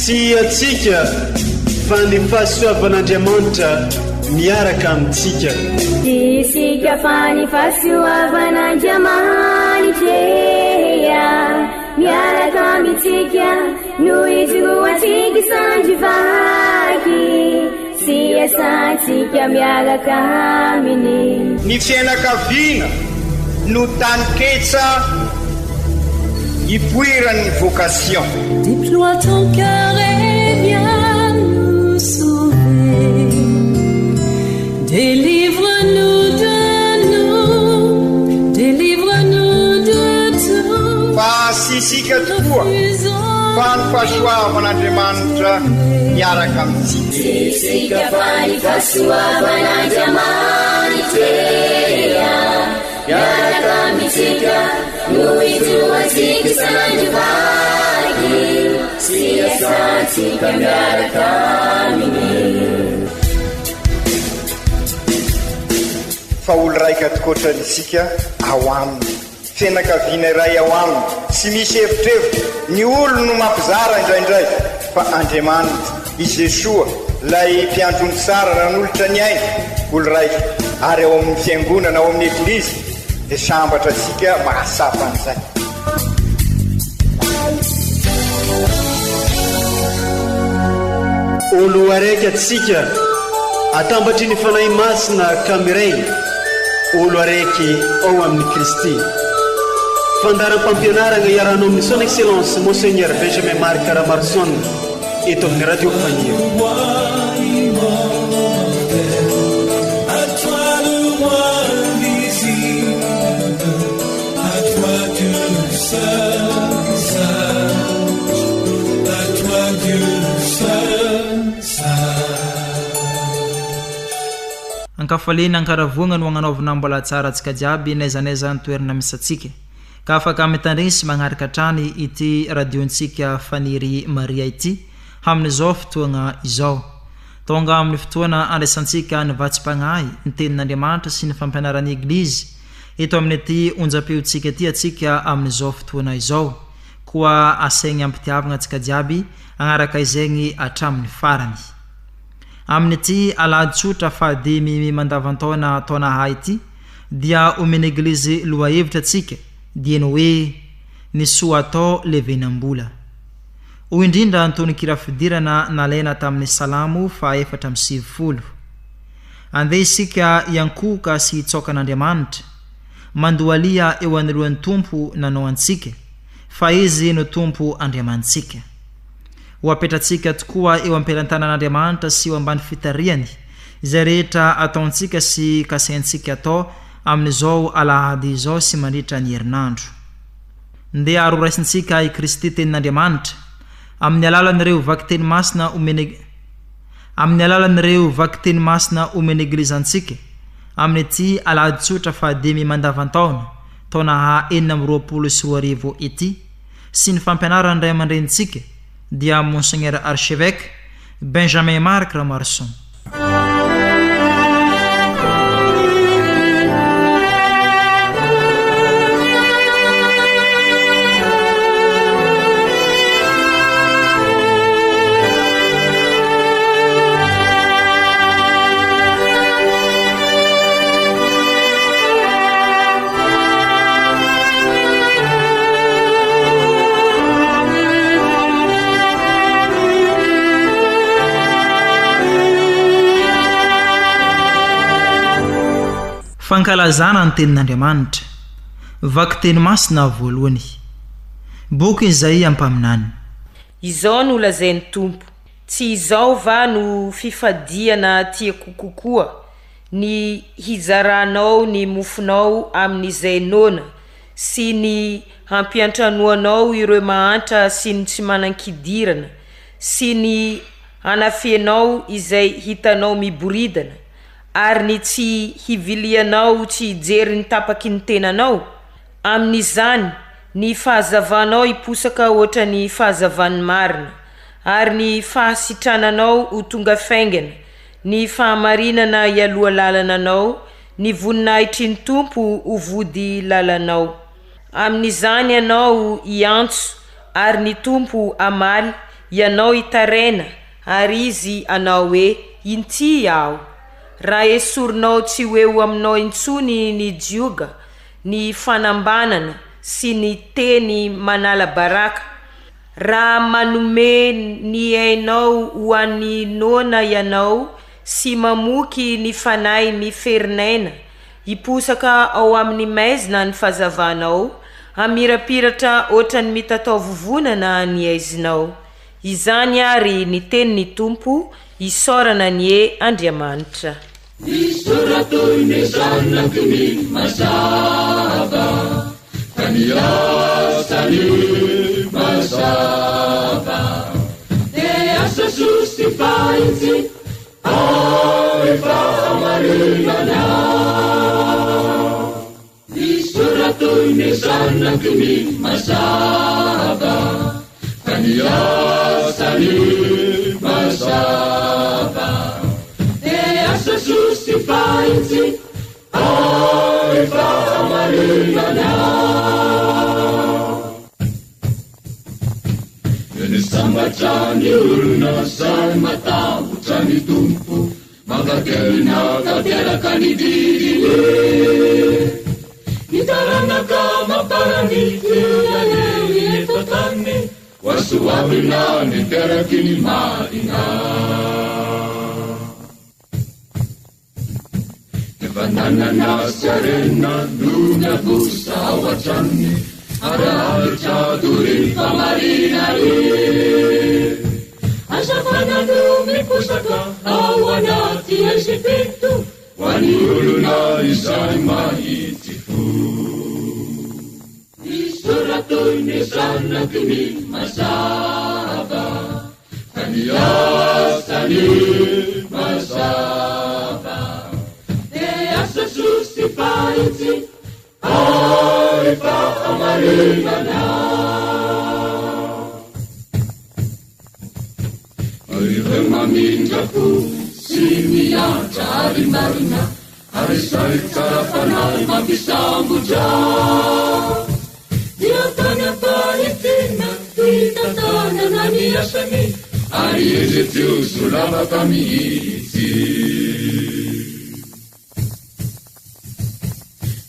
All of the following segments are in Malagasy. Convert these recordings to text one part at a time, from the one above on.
Tsy antsika fa ny fahasoavan'Andriamanitra miaraka amintsika. Tsy isika fa ny fahasoavan'Andriamanitra miaraka amintsika no ijoroantsika sandry vaky sy iasantsika miaraka aminy. Ny fiainakaviana no taninketsa ipoiran'ny vocation. Déploie ton cœur et viens nous sauver. Délivre-nous de nous, délivre-nous de tout. Fa tsy isika tokoa fa ny fahasoavan'Andriamanitra miaraka amintsika. Tsy isika fa ny fahasoavan'Andriamanitra miaraka amintsika no ijoroantsika isan'andro vaky sy iasantsika miaraka aminy. Fa olo raika tokoatrany isika ao aminy. Fianakaviana iray ao aminy, tsy misy evitrevitra, ny olony no mampizara indraindray, fa Andriamanitra, i Jesoa, ilay Mpiandry ondry tsara nanolotra ny ainy, olo raika, ary ao amin'ny Fiangonana, ao amin'ny Eglizy, dia sambatra isika mahatsapa an'izay. Olo araiky atsika atambatry ny Fanahy Masina ka miray olo araiky ao amin'i Kristy. Fandaharam-pampianaragna iarahanao amin'ny Son Excellence Monseigneur Benjamin Marc Ramaroson eto amin'ny Radio Faniry. Ankafaliana ankaravoagna no agnanaovana mbola tsara antsika jiaby n'aiza n'aiza ny toerana misy antsika ka afaka mitandregny sy magnaraka hatrany ity radiontsika Faniry Maria ity hamin'izao fotoagna izao. Tonga amin'ny fotoana andraisantsika ny vatsim-pagnahy, ny tenin'Andriamanitra sy ny fampianaran'ny Eglizy Eto amin'ity onjam-peontsika ity atsika amin'izao fotoana izao. Koa asaigny am-pitiavagna antsika jiaby hagnaraka izegny hatramin'ny farany. Amin'ity alahady tsotra fahadimy mandavan-taona taona A ity dia omen'ny Eglizy lohahevitra antsika dia ny hoe Ny soa atao levenam-bola. Hoy indrindra ny tononkira fidirana nalaina tamin'ny Salamo faha 94. Andeha isika hiankohoka sy hitsaoka an'Andriamanitra, mandohalia eo anoloan'ny Tompo nanao antsika, fa Izy no Tompo Andriamanitsika. Ho apetratsika tokoa eo am-pelantanan'Andriamanitra sy eo ambany fitarihany izay rehetra ataontsika sy kasaintsika atao amin'izao alahady izao sy mandritra ny herinandro. Ndeha ary horaisintsika i Kristy Tenin'Andriamanitra, amin'ny alalan'ireo vakiteny masina omeny Amin'ny alalan'ireo vakiteny masina omen'ny Eglizy antsika, amin'ity Alahady tsotra fahadimy mandavan-taona, taona A 2026 ity, sy ny fampianaran'ny ray aman-drenintsika, dia Monseigneur Archevêque Benjamin Marc Ramaroson. Fankalazana ny Tenin'Andriamanitra. Vakiteny masina voalohany. Boky Izaia mpaminany. Izao no lazain'ny Tompo, Tsy izao va no fifadiana tiako kokoa, ny hizaranao ny mofonao amin'izay noana, sy ny hampiantranoanao ireo mahantra sy ny tsy manan-kidirana, sy ny hanafenao izay hitanao miboridana, ary ny tsy hivilianao tsy hijery ny tapaky ny tenanao? Amin'izany, ny fahazavanao hiposaka hoatran'ny fahazavan'ny marina, ary ny fahasitrananao ho tonga faingana, ny fahamarinana hialoha lalana anao, ny voninahitry ny Tompo ho vody lalanao. Amin'izany ianao hiantso, ary ny Tompo hamaly, ianao hitaraina, ary izy hanao hoe, Inty aho. Raha esorinao tsy ho eo aminao intsony ny jioga, ny fanambanana sy ny teny manala baraka, raha manome ny ainao ho an'ny noana ianao sy mamoky ny fanahy miferinaina, hiposaka ao amin'ny maizina ny fahazavanao, hamirapiratra hoatran'ny mitatao vovonana ny aizinao. Izany àry ny tenin'ny Tompo, isaorana anie Andriamanitra. Isaora toy ny zanaky ny mazava, ka ny asany mazava. Dia asa soa sy fahitsy ary fahamarinana. Isaora toy ny zanaky ny mazava, ka ny asany mazava. Dia asa soa sy fahitsy ary fahamarinana. Ny sambatra ny olona izay matahotra ny Tompo, Mankatelina tanteraka ny didiny. Ny taranaka amam-parany dia lery eto an-tany, Hohasoavina ny teraky ny marina. Ny fananana sy harena no miavosa ao an-tranony, ary haharitra doria ny fahamarinany. Hazavana no miposaka ao anaty Egypto, ho an'ny olona izay mahitsy fo. Isaora toy ny zanaky ny mazava, ka ny asany mazava. Dia asa soa sy fahitsy ary fahamarinana. Ireo mamindra fo sy miantra ary marina, ary izay tsara fanahy mampisambotra. Dia tany am-pahitsiana fitantanana ny asany, ary izy tsy ho solafaka mihitsy.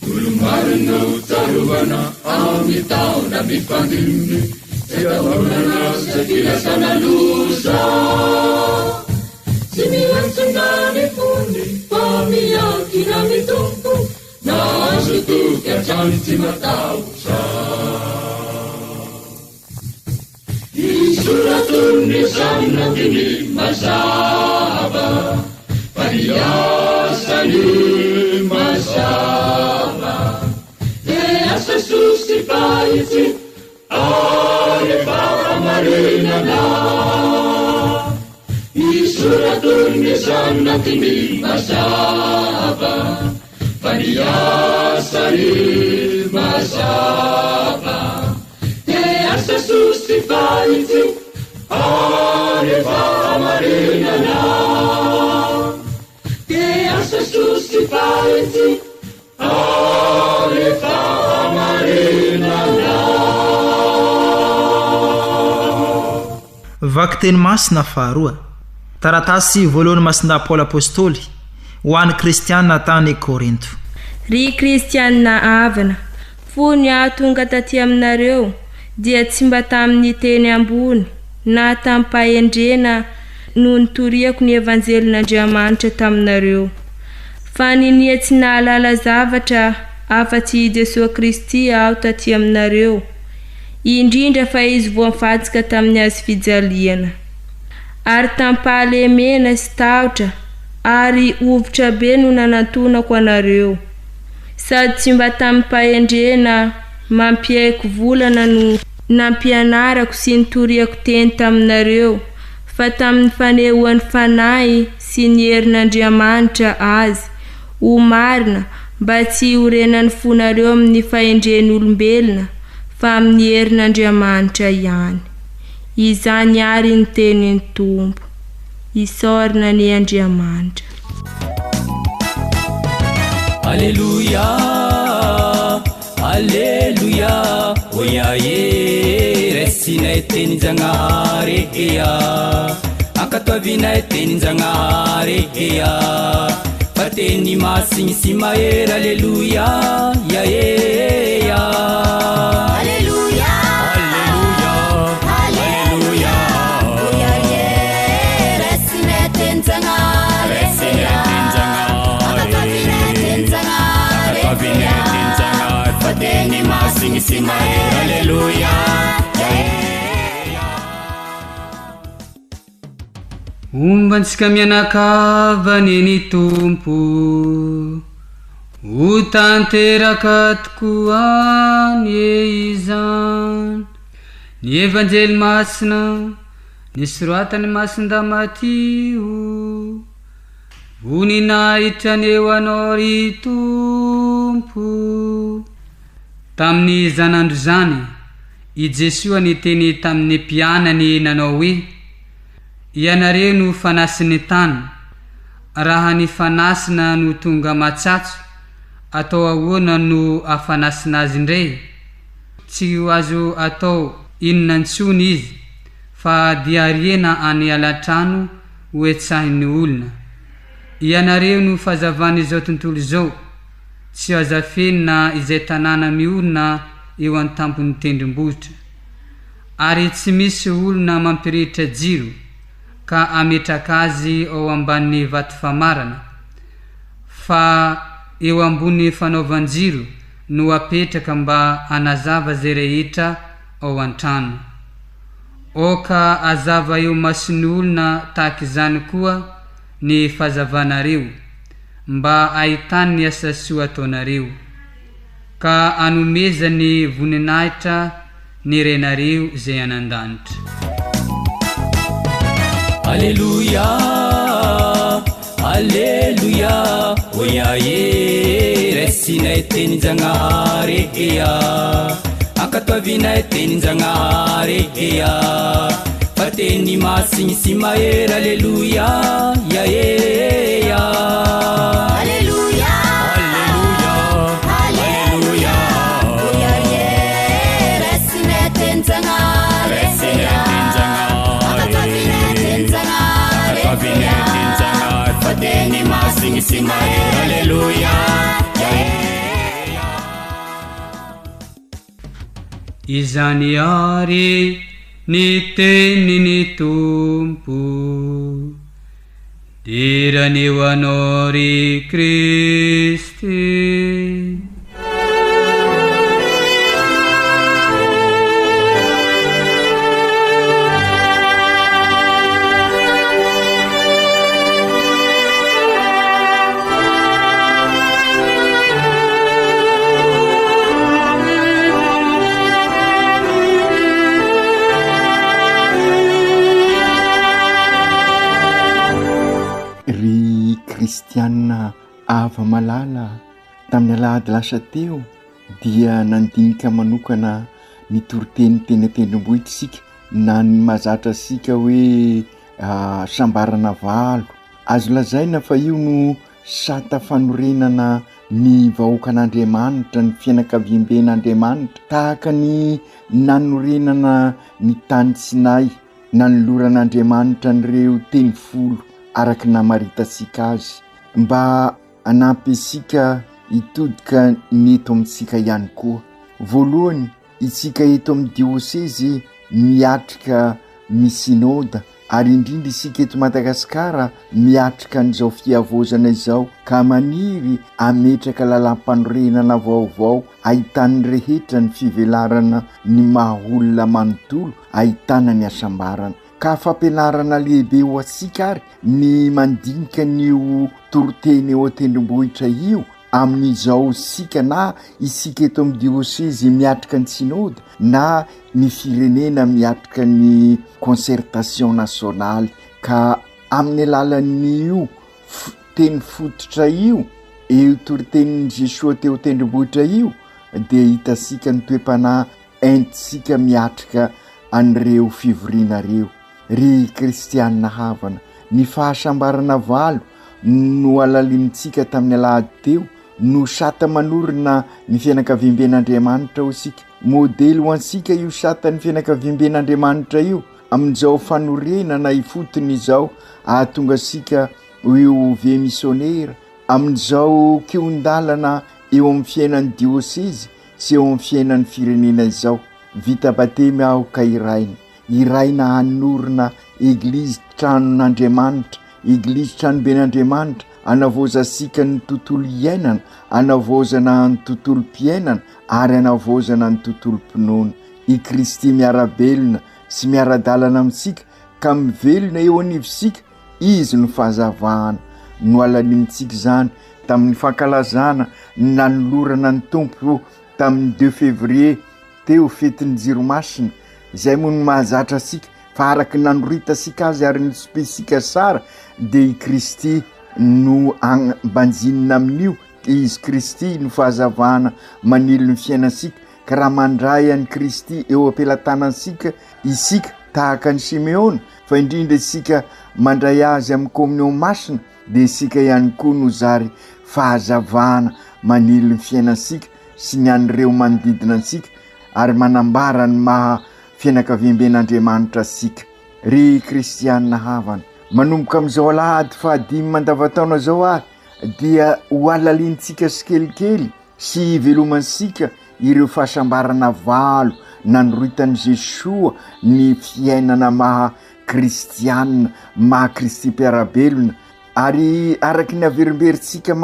Olo-marina ho tsarovana amin'ny taona mifandimby, Tsy atahorana izay filazana loza. Tsy miantsona ny fony fa miankina amin'ny Tompo, Nahazo toky hatrany tsy matahotra. Isoraton'ny zanaky ny mazava, fa ny asany mazava. Dia asa soa sy fahitsy ary fahamarinana. Isoraton'ny zanaky ny mazava, fa ny asany mazava. Dia asa soa sy fahitsy ary fahamarinana. Dia asa soa sy fahitsy ary fahamarinana. Vakiteny masina faharoa. Taratasy voalohan'i Masindahy Paoly Apostoly ho an'ny Kristiana tany Korinto. Ry Kristiana havana, fony aho tonga taty aminareo, dia tsy mba tamin'ny teny ambony na tamim-pahendrena no nitoriako ny Evanjelin'Andriamanitra taminareo, fa ninia tsy nahalala zavatra afa-tsy i Jesoa Kristy aho taty aminareo, indrindra fa Izy voafantsika tamin'ny hazofijaliana. Ary tamim-pahalemena sy tahotra ary hovitra be no nanantonako anareo. Sady tsy mba tamim-pahendrena mampiaiky volana no nampianarako sy nitoriako teny taminareo, fa tamin'ny fanehoan'ny Fanahy sy ny herin'Andriamanitra azy ho marina, mba tsy hiorenan'ny fonareo amin'ny fahendren'olombelona, fa amin'ny herin'Andriamanitra ihany. Izany àry ny tenin'ny Tompo. Isaorana anie Andriamanitra. Aleloia, Aleloia, oia e, raisinay. Raisinay tenin-Jagnahary ea, ankatoavinay tenin-Jagnahary ea, fa teny masigny sy mahery Aleloia, ia e ia. Aleloia, Aleloia, Aleloia, Ia e, raisinay tenin-Jagnahary Raisinay ea, tenin-Jagnahary, ankatoavinay tenin-Jagnahary ankatoavinay ea, tenin-Jagnahary, fa teny masigny sy mahery Aleloia, ia e ia. Homba antsika mianakavy anie ny Tompo. Ho tanteraka tokoa anie izany. Ny Evanjely Masina nosoratan'i Masindahy Matio. Voninahitra anie ho Anao ry Tompo. Tamin'izany andro izany, i Jesoa niteny tamin'ny mpianany nanao hoe, Ianareo no fanasin'ny tany, raha ny fanasina no tonga matsatso, atao ahoana no afanasina azy indray? Tsy ho azo atao inona intsony izy, fa dia ariana any alatrano hohetsahin'ny olona. Ianareo no fahazavan'izao tontolo izao, tsy azo afenina izay tanàna miorina eo an-tampon'ny tendrombohitra. Ary tsy misy olona mampirehitra jiro ka ametraka azy ao ambanin'ny vatofamarana, fa eo ambony fanaovan-jiro no apetraka mba hanazava izay rehetra ao an-trano. Aoka hazava eo imason'ny olona tahaka izany koa ny fahazavanareo, mba hahitany ny asa soa ataonareo, ka hanomezany voninahitra ny Rainareo izay any an-danitra. Aleloia, Aleloia, oia e, raisinay tenin-Jagnahary ea, ankatoavinay tenin-Jagnahary ea, fa teny masigny sy mahery Aleloia, ia e ia. Aleloia, Aleloia, Aleloia, oia e, raisinay tenin-Jagnahary Raisinay ea, tenin-Jagnahary, ankatoavinay tenin-Jagnahary ankatoavinay ea, tenin-Jagnahary, fa teny masigny sy mahery Aleloia, ia e ia. Izany àry ny tenin'ny Tompo. Dera anie ho Anao ry Kristy. Ry kristianina hava-malala, tamin'ny alahady lasa teo dia nandinika manokana ny toriteny teny an-tendrombohitra isika na ny mahazatra antsika hoe sambarana valo. Azo lazaina fa io no sata fanorenana ny vahoakan'Andriamanitra, ny fianakaviamben'Andriamanitra, tahaka ny nanorenana ny tany Sinay, nanoloran'Andriamanitra an'ireo teny folo araka ny namaritantsika azy, mba hanampy antsika hitodika ny eto amintsika ihany koa. Voalohany, isika eto amin'ny diosezy miatrika ny synoda ary indrindra isika eto Madagasikara miatrika an'izao fihavaozana izao ka maniry hametraka lalàmpanorenana vaovao ahitan'ny rehetra ny fivelarana ny maha olona manontolo ahitana ny hasambarana. Ka fampianarana lehibe ho antsika ary ny mandinika an'io toriteny eo an-tendrombohitra io amin'izao isika na isika eto amin'ny diosezy miatrika ny synoda na ny firenena miatrika ny concertation nationale ka amin'ny alalan'io teny fototra io, io toritenin'i Jesoa teo an-tendrombohitra io dia hitantsika ny toe-panahy entintsika miatrika an'ireo fivoriana ireo. Ry kristianina havana, ny fahasambarana valo nohalalinintsika tamin'ny alahady teo no sata manorina ny fianakaviamben'Andriamanitra ho isika. Modely ho antsika io satan'ny fianakaviamben'Andriamanitra io amin'izao fanorenana ifotony izao ahatonga antsika ho eo ve misionera amin'izao kihon-dalana eo amin'ny fiainan'ny diosezy sy eo amin'ny fiainan'ny firenena izao. Vita batemy aho ka iraina. Iraina hanorina Eglizy tranon'Andriamanitra, Eglizy tranoben'Andriamanitra, hanavaozantsika ny tontolo iainana, hanavaozana ny tontolom-piainana ary hanavaozana ny tontolom-pinoana. I Kristy miara-belona sy miara-dalana amintsika ka mivelona eo anivontsika, Izy no fahazavana. Nohalalinintsika izany tamin'ny fankalazana ny nanolorana ny Tompo tamin'ny deux février teo, fetin'ny Jiro Masina. Izay moa no mahazatra antsika, fa araka ny nanoritantsika azy ary notsipihintsika tsara dia i Kristy no ambanjinina amin'io, Izy Kristy no fahazavana manilo ny fiainantsika, ka raha mandray an'i Kristy eo am-pelatanantsika isika tahaka an'i Simeona, fa indrindra isika mandray azy amin'ny Kominio Masina, dia isika ihany koa no zary fahazavana manilo ny fiainantsika sy ny an'ireo manodidina antsika ary manambara ny maha fianakaviamben'Andriamanitra antsika. Ry kristiana havana, manomboka amin'izao alahady fahadimy mandavantaona izao ary dia ho halalintsika tsikelikely sy hivelomantsika ireo fahasambarana valo nanoritan'i Jesoa ny fiainana maha kristiana, maha Kristy mpiara-belona, ary araky ny averimberintsika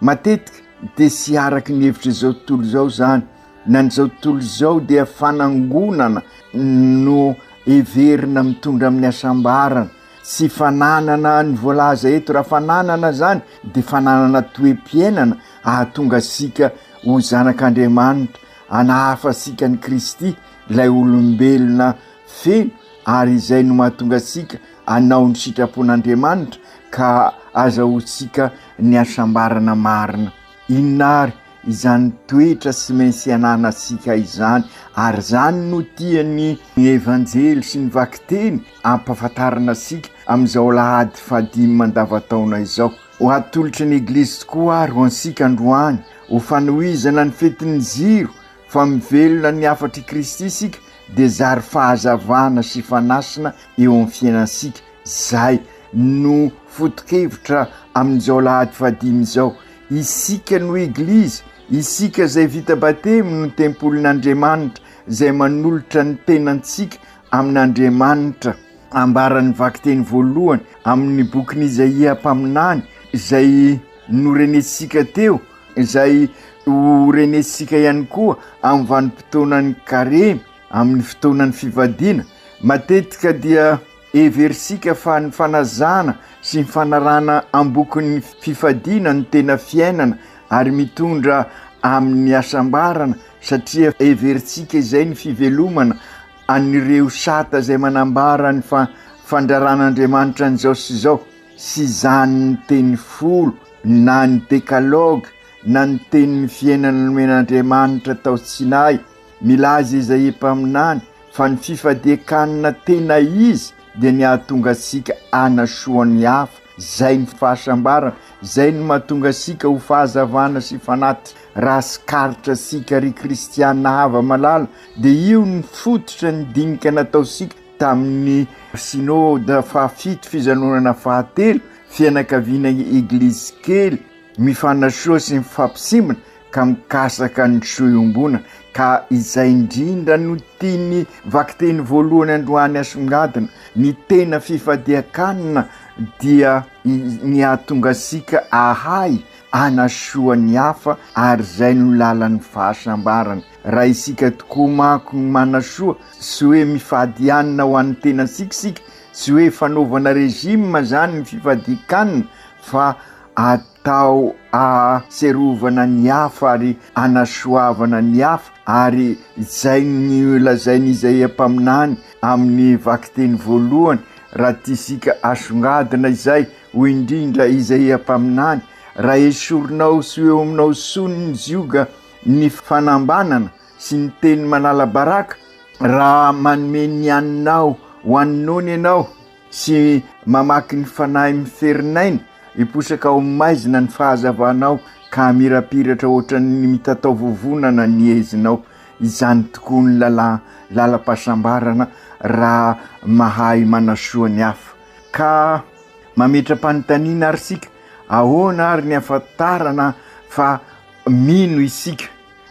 matetika dia tsy araky ny hevitr'izao tontolo izao izany, na an'izao tontolo izao dia fanangonana no heverina mitondra amin'ny hasambarana, tsy fananana ny voalaza eto, raha fananana izany dia fananana toe-piainana hahatonga antsika ho zanak'Andriamanitra, hanahafa antsika an'i Kristy, ilay olombelona feno, ary izay no mahatonga antsika hanao ny sitrapon'Andriamanitra ka azahoantsika ny hasambarana marina. Inona ary izany toetra tsy maintsy ananantsika izany ary izany no tian'ny Evanjely sy ny vakiteny ampahafantarina antsika amin'izao alahady fahadimy mandavantaona izao. Ho atolotry ny Eglizy tokoa ary ho antsika androany ho fanohizana ny fetin'ny jiro fa mivelona ny hafatr'i Kristy isika dia zary fahazavana sy fanasina eo amin'ny fiainantsika. Izay no foto-kevitra amin'izao alahady fahadimy izao. Isika no Eglizy, isika izay vita batemy no tempolin'Andriamanitra, izay manolotra ny tenantsika amin'Andriamanitra. Ambaran'ny vakiteny voalohany amin'ny bokin'i Izaia mpaminany izay norenesintsika teo, izay ho renesintsika ihany koa amin'ny vanim-potoanan'ny karemy, amin'ny fotoanan'ny fivadiana. Matetika dia Heverintsika fa ny fanazana sy ny fanarahana ambokin'ny fifadiana no tena fiainana ary mitondra amin'ny hasambarana satria heverintsika izay ny fivelomana an'ireo sata izay manambara ny fandraran'Andriamanitra an'izao sy izao sy izany ny teny folo na ny dekalogue na ny tenin'ny fiainana nomen'Andriamanitra tao Sinay. Milaza Izaia mpaminany fa ny fifadian-kanina tena izy dia ny hahatonga antsika hanasoa ny hafa, izay ny fahasambarana, izay no mahatonga antsika ho fahazavana sy fanatitra. Raha tsikaritra antsika ry kristiana hava-malala dia io ny fototra ny dinika nataontsika tamin'ny Synoda fahafito fizanonana fahatelo, fianakaviana Eglizy kely mifanasoa sy mifampisimbina, ka mikasaka ny soa iombonana, ka izay indrindra no tian'ny vakiteny voalohany androany asongadina, ny tena fifadian-kanina dia ny hahatonga antsika ahay hanasoa ny hafa ary izay no lalan'ny fahasambarana. Raha isika tokoa manko no manasoa, tsy hoe mifady hanina ho an'ny tenantsika isika, tsy hoe fanaovana régime izany ny fifadian-kanina fa Atao ahatsiarovana ny hafa ary anasoavana ny hafa, ary izay no lazain'i Izaia mpaminany amin'ny vakiteny voalohany, raha tiantsika asongadina izay, hoy indrindra Izaia mpaminany, Raha esorinao tsy ho eo aminao intsony ny zioga, ny fanambanana sy ny teny manala baraka, raha manome ny haninao ho an'ny noana ianao, Sy mamaky ny fanahy miferinaina, hiposaka ao amin'ny maizina ny fahazavanao ka hamirapiratra ohatran'ny mitatao vovonana ny hezinao. Izany tokoa ny lala, lalam-pahasambarana raha mahay manasoa ny hafa. Ka mametra-panontaniana ary isika, ahoana ary ny ahafantarana fa mino isika?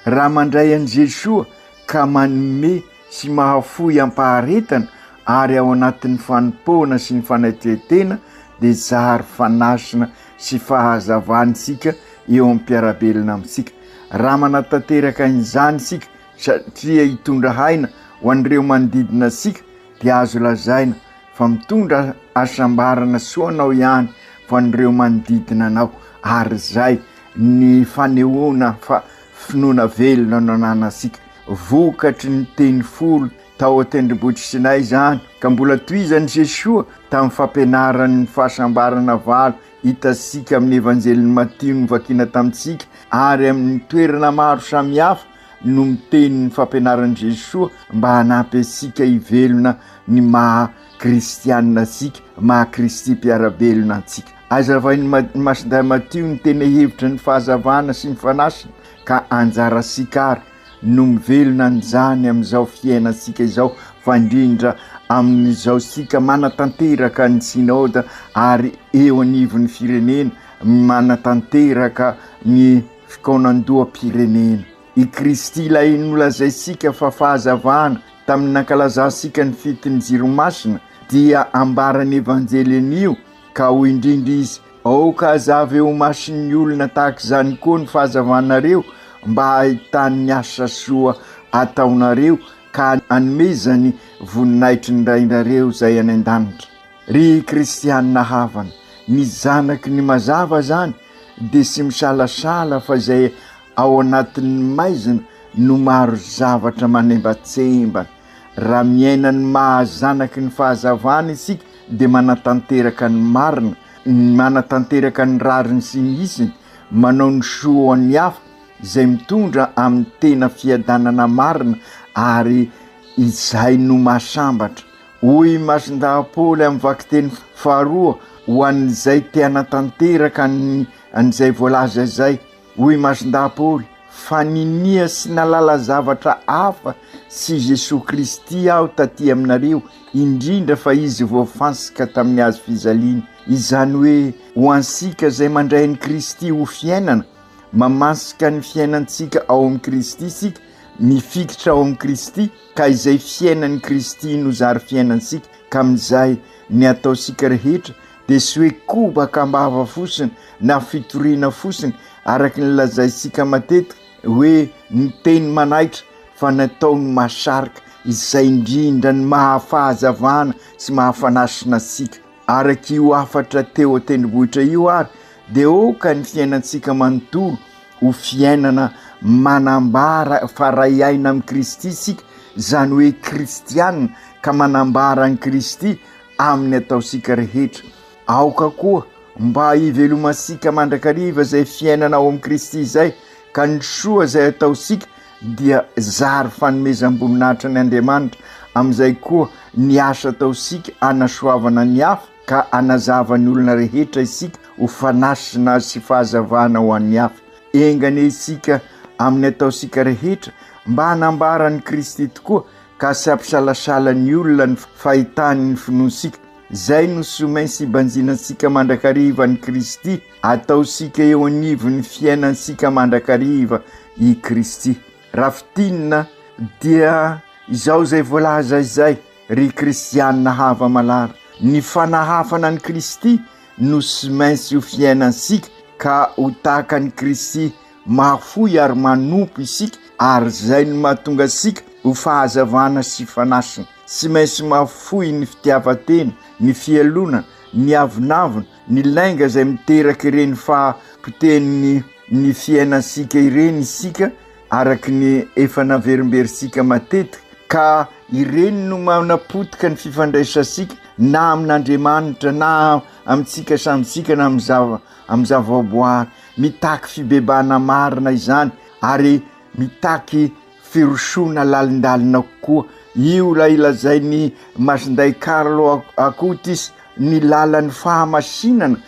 Raha mandray an'i Jesoa ka manome sy mahafoy am-paharetana ary ao anatin'ny fanompoana sy ny fanetren-tena dia zary fanasina sy fahazavana isika eo amin'ny mpiara-belona amintsika. Raha manatanteraka an'izany isika satria hitondra haina ho an'ireo manodidina antsika dia azo lazaina fa mitondra hasambarana soa anao ihany fa an'ireo manodidina anao ary izay ny fanehoana fa finoana velona no ananantsika. Vokatry ny teny folo tao an-tendrombohitr'i Sinay izany, ka mbola tohizan'i Jesoa tamin'ny fampianarany ny fahasambarana valo hitantsika amin'ny Evanjelin'i Matio novakiana tamintsika ary amin'ny toerana maro samihafa no miteny ny fampianaran'i Jesoa mba hanampy antsika hivelona ny maha kristianina antsika, maha Kristy mpiara-belona antsika. Azavain'i Masindahy Matio ny tena hevitry ny fahazavana sy ny fanasina ka anjarantsika ary no mivelona an'izany amin'izao fiainantsika izao fa indrindra amin'izao sika manatanteraka ny Synoda ary eo anivon'ny firenena manatanteraka ny fikaonandoham-pirenena. I Kristy ilay nolazaintsika fa fahazavana tamin'ny nankalazantsika ny fetin'ny Jiro Masina dia ambaran'ny Evanjely anio ka hoy indrindra izy, Aoka hazava eo imason'ny olona tahaka izany koa ny fahazavanareo mba hahitany ny asa soa ataonareo ka hanomezany voninahitry ny Rainareo izay any an-danitra. Ry kristianina havana, ny zanaky ny mazava izany dia tsy misalasala fa izay ao anatin'ny maizina no maro zavatra manembatsembana. Raha miaina ny maha zanaky ny fahazavana isika dia manatanteraka ny marina, manatanteraka ny rariny sy ny hitsiny, manao ny soa ho an'ny hafa, izay mitondra amin'ny tena fiadanana marina ary izay no mahasambatra. Hoy i Masindahy Paoly amin'ny vakiteny faharoa ho an'izay te hanatanteraka an'izay voalaza izay, Hoy Masindahy Paoly, Fa ninia sy nahalala zavatra hafa tsy Jesoa Kristy aho taty aminareo, indrindra fa Izy voafantsika tamin'ny hazo fijaliana. Izany hoe, ho antsika izay mandray an'i Kristy ho fiainana, mamansika ny fiainantsika ao amin'i Kristy isika, mifikitra ao amin'i Kristy, ka izay fiainan'i Kristy no zary fiainantsika, ka amin'izay ny ataontsika rehetra dia tsy hoe kobaka am-bava fotsiny na fitoriana fotsiny araka ny lazaintsika matetika hoe ny teny manaitra fa ny atao no mahasarika, izay indrindra ny maha-fahazavana sy maha-fanasina antsika. Araka io hafatra teo an-tendrombohitra io ary dia aoka ny fiainantsika manontolo ho fiainana manambara fa ray aina amin'i Kristy isika, izany hoe kristiana ka manambara an'i Kristy amin'ny ataontsika rehetra. Aoka koa mba hivelomantsika mandrakariva izay fiainana ao amin'i Kristy izay, ka ny soa izay ataontsika dia zary fanomezam-boninahitra ny Andriamanitra, amin'izay koa ny asa ataontsika hanasoavana ny hafa ka hanazava ny olona rehetra isika ho fanasina sy fahazavana ho an'ny hafa. Enga anie isika amin'ny ataontsika rehetra mba hanambara an'i Kristy tokoa ka tsy hampisalasala ny olona ny fahitany ny finoantsika. Izay no tsy maintsy hibanjinantsika mandrakariva an'i Kristy, ataontsika eo anivon'ny fiainantsika mandrakariva i Kristy. Raha fintinina dia izao izay voalaza izay, ry kristiana hava-malala, ny fanahafana an'i Kristy no tsy maintsy ho fiainantsika ka ho tahaka an'i Kristy Mahafoy ary manompo isika ary izay no mahatonga antsika ho fahazavana sy fanasina. Tsy maintsy mahafoy ny fitiavan-tena, ny fialonana, ny avonavona, ny lainga izay miteraka ireny fahapotehin'ny ny fiainantsika ireny isika araka ny efa naverimberintsika matetika ka ireny no manapotika ny fifandraisantsika na amin'Andriamanitra na amintsika samy tsika na amin'ny zava-boary. Mitaky fibebahana marina izany ary mitaky firosoana lalindalina kokoa. Io ilay lazain'i Masindahy Carlo Acutis, ny lalan'ny fahamasinana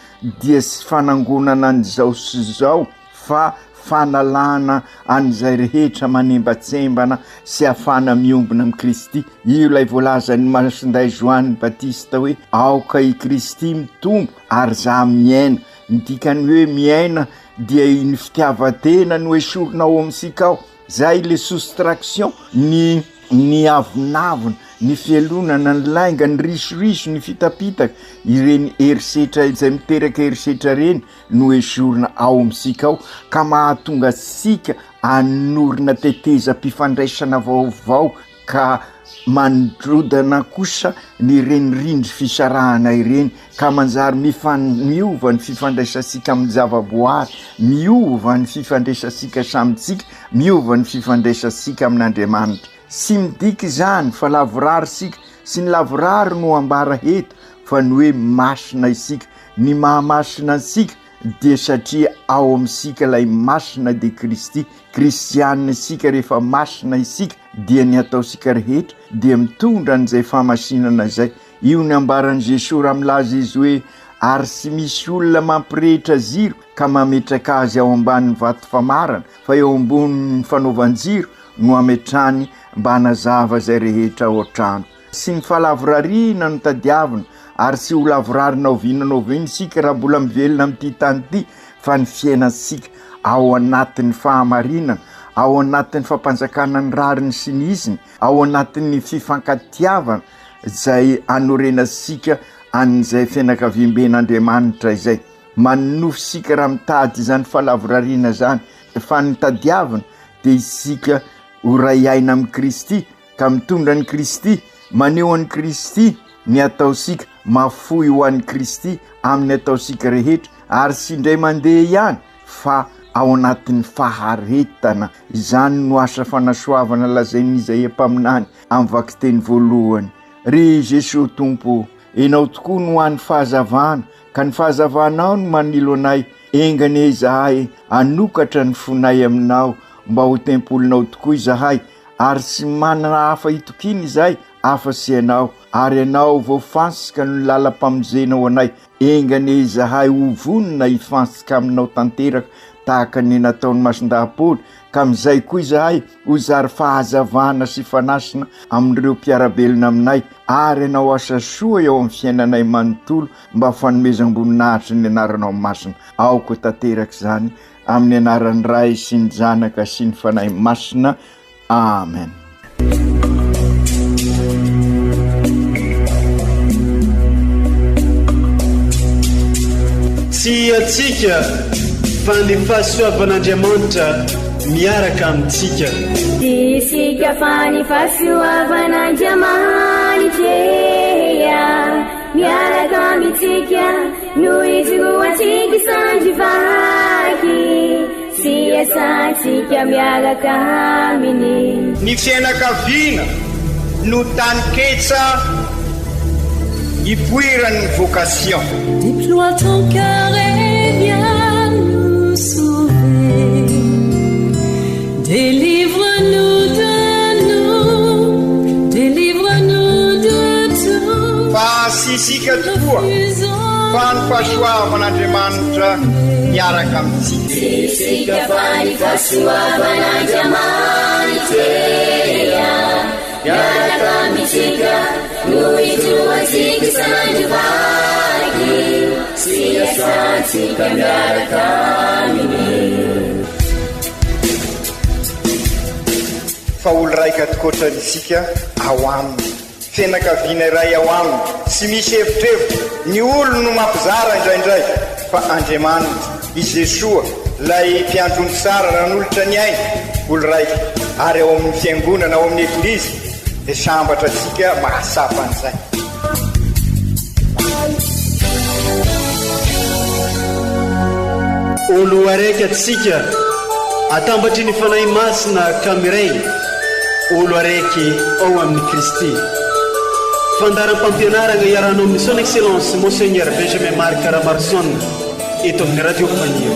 dia tsy fanangonana an'izao sy izao. fa fanalana an'izay rehetra manembatsembana sy afana miombona amin'i Kristy. Io ilay voalazan'i Masindahy Joany Batista hoe aoka i Kristy mitombo ary za miaina. Ny dikan'ny hoe miaina dia iny fitiavan-tena no esorina ao amintsika ao. Zay le soustraction, ny ny avonavona, ny fialonana, ny lainga, ny risoriso, ny fitapitaka, ireny herisetra izay miteraka herisetra ireny no esorina ao amintsika ao ka mahatonga antsika hanorina tetezam-pifandraisana vaovao ka mandrodana kosa ny renirindry fisarahana ireny ka manjary mifan- miova ny fifandraisantsika amin'ny zavaboary, miova ny fifandraisantsika samy tsika, miova ny fifandraisantsika amin'Andriamanitra. Tsy midika izany fa lavorary isika, tsy ny lavorary no ambara eto fa ny hoe masina isika, ny maha masina antsika dia satria ao amintsika ilay masina dia Kristy, kristianina isika rehefa masina isika dia ny ataontsika rehetra dia mitondra an'izay fahamasinana izay, io ny ambaran'i Jesoa raha milaza izy hoe ary tsy misy olona mampirehitra jiro ka mametraka azy ao ambanin'ny vato famarana fa eo ambonin'ny fanaovan-jiro no ametrany mba hanazava izay rehetra ao an-trano. Tsy ny fahalavorariana no tadiavina ary tsy ho lavorary na oviana na oviana isika raha mbola mivelona amin'ity tany ity fa ny fiainantsika ao anatin'ny fahamarinana, ao anatin'ny fampanjakana ny rariny sy ny hitsiny, ao anatin'ny fifankatiavana izay anorenantsika an'izay fianakaviamben'Andriamanitra izay. Manonofy isika raha mitady izany fahalavorariana izany fa ny tadiavina dia isika ho ray aina amin'i Kristy ka mitondra an'i Kristy, maneho an'i Kristy ny ataontsika, mahafoy ho an'i Kristy amin'ny ataontsika rehetra, ary tsy indray mandeha ihany fa ao anatin'ny faharetana. Izany no asa fanasoavana lazain'i Izaia mpaminany amin'ny vakiteny voalohany. Ry Jesoa Tompo ô, Ianao tokoa no hany fahazavana, ka ny fahazavanao no manilo anay, enga anie izahay hanokatra ny fonay aminao mba ho tempolinao tokoa izahay, ary tsy manana hafa itokiana izahay afa-tsy Ianao, ary Ianao voafantsika no lalam-pamonjena ho anay. Enga anie izahay ho vonona hifantsika Aminao tanteraka tahaka ny nataon'i Masindahy Paoly, ka amin'izay koa izahay ho zary fahazavana sy fanasina amin'ireo mpiara-belona aminay, ary hanao asa soa eo amin'ny fiainanay manontolo mba ho fanomezam-boninahitry ny Anaranao Masina. Aoka ho tanteraka izany Amin'ny anaran'ny Ray sy ny Zanaka sy ny Fanahy Masina. Amen. Tsy antsika fa ny fahasoavan'Andriamanitra miaraka amintsika. Tsy isika fa ny fahasoavan'Andriamanitra miaraka amintsika. No ijoroantsika sandry vaky sy iasantsika miaraka aminy. Ny fiainakaviana no taninketsa ipoiran'ny vocation. Déploie ton cœur et viens nous sauver. Délivre-nous de nous, délivre-nous de tout. Fa tsy isika tokoa fa ny fahasoavan'Andriamanitra miaraka amintsika. Tsy isika fa ny fahasoavan'Andriamanitra miaraka amintsika no ijoroantsika isan'andro vaky sy iasantsika miaraka aminy. Fa olo raika tokoatra isika ao aminy. Fianakaviana iray ao aminy, tsy misy evitrevitra, ny olony no mampizara indraindray, fa Andriamanitra, i Jesoa, ilay Mpiandry ondry tsara nanolotra ny ainy, olo raika, ary ao amin'ny Fiangonana, ao amin'ny Eglizy, dia sambatra antsika mahatsapa an'izay. Olo araiky atsika atambatry ny Fanahy Masina ka miray olo araiky ao amin'i Kristy. Fandaharam-pampianaragna iarahanao amin'ny Son Excellence Monseigneur Benjamin Marc Ramaroson eto amin'ny Radio Faniry.